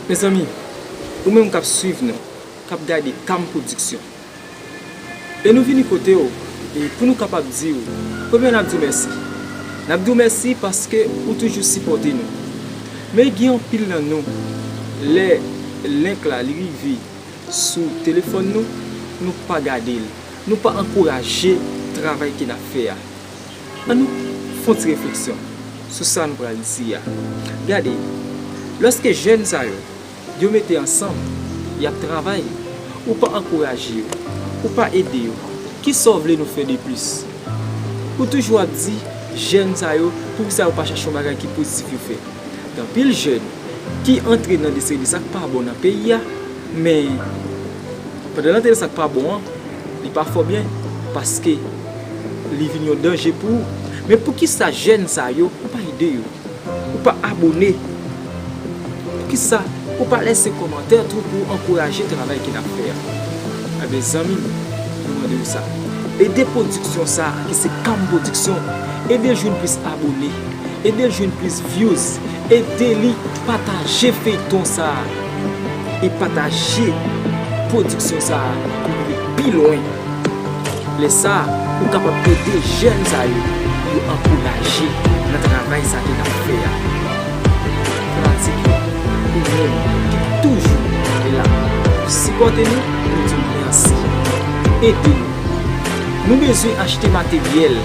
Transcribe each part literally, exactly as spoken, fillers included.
Mezanmi, ou menm k ap swiv nou, k ap gade Kam Pwodiksyon, e nou vini kote w, e pou nou kapab di w, premye, n ap di w mèsi. N ap di w mèsi paske ou toujou sipòte nou. Men gen anpil nan nou, lè link la li rive sou telefòn nou, nou pa gade l, nou pa ankouraje travay ke n ap fè a. Ann nou fè yon ti refleksyon sou sa nou pral di a. Gade, lòske jèn sa yo, yo mete ansanm, y ap travay, ou pa ankouraje yo, ou pa ede yo, kisa w vle nou fè de plis? Ou toujou ap di jèn sa yo, poukisa yo pa chache yon bagay ki pozitif yo fè? Gen anpil jèn ki antre nan de seri de sa k pa bon nan peyi a, men pandan l antre nan sa k pa bon an, li pa fè w byen, paske li vin yon danje pou ou. Men poukisa jèn sa yo, ou pa ede yo? Ou pa abone? Poukisa ou pa lèse kòmantè tou pou w ankouraje travay ke n ap fè a? Ebyen, zanmi m, nou mande w sa. Ede pwodiksyon sa a, ki se Kam Pwodiksyon, ede l jwenn plis abone, ede l jwenn plis views, ede li pataje feyton sa a, e pataje pwodiksyon sa a pou l rive pi lwen. Lè sa a, ou kapab ede jèn sa yo pou yo ankouraje nan travay sa ke n ap fè a. Fanatik yo, ou menm ki toujou la pou sipòte nou, nou di w mèsi. Ede nou. Nou bezwen achte materyèl,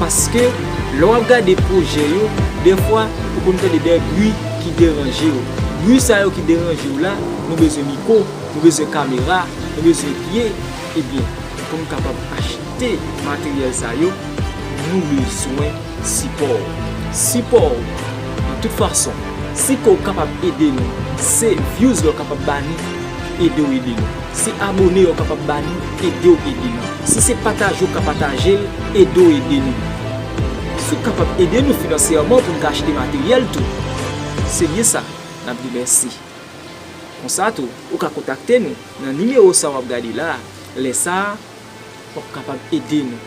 paske lè w ap gade pwojè yo, dèfwa ou konn tande de bri ki deranje w. Bri sa yo ki deranje w la, nou bezwen mikwo, nou bezwen kamera, nou bezwen pye. Ebyen, pou nou kapab achte materyèl sa yo, nou bezwen sipò w. Sipò w nan tout fason. Si ke w kapab ede nou, se views lè w kapab ba nou, ede w ede nou. Si abone w kapab ba nou, ede w ede nou. Si se pataje w ka pataje l, ede w ede nou. Si w kapab ede nou finansyèman pou n ka achte materyèl tou, se byen sa, n ap di mèsi. Konsa tou, ou ka kontakte nou nan nimewo sa w ap gade la a. Lè sa a, w ap kapab ede nou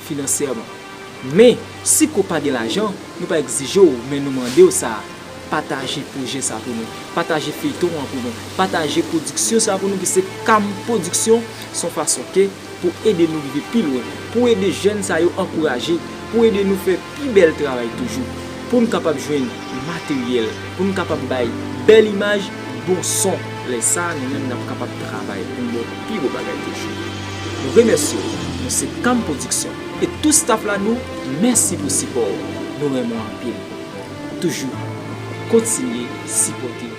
finansyèman. Men, si ke w pa gen lajan, nou pa egzije w, men nou mande w sa, pataje pwojè sa pou nou, pataje feyton an pou nou, pataje pwodiksyon sa pou nou, ki se Kam Pwodiksyon, se yon fason ke pou ede nou rive pi lwen, pou ede jèn sa yo ankouraje, pou ede nou fè pi bèl travay toujou, pou n kapab jwenn materyèl, pou n kapab bay bèl imaj, bon son. Lè sa a, nou menm n ap kapab travay pou n ba w pi bon bagay toujou. Nou remèsye w. Nou se Kam Pwodiksyon. E tout staff la, nou mèsi pou sipò w. Nou renmen w anpil. Toujou kontinye sipòte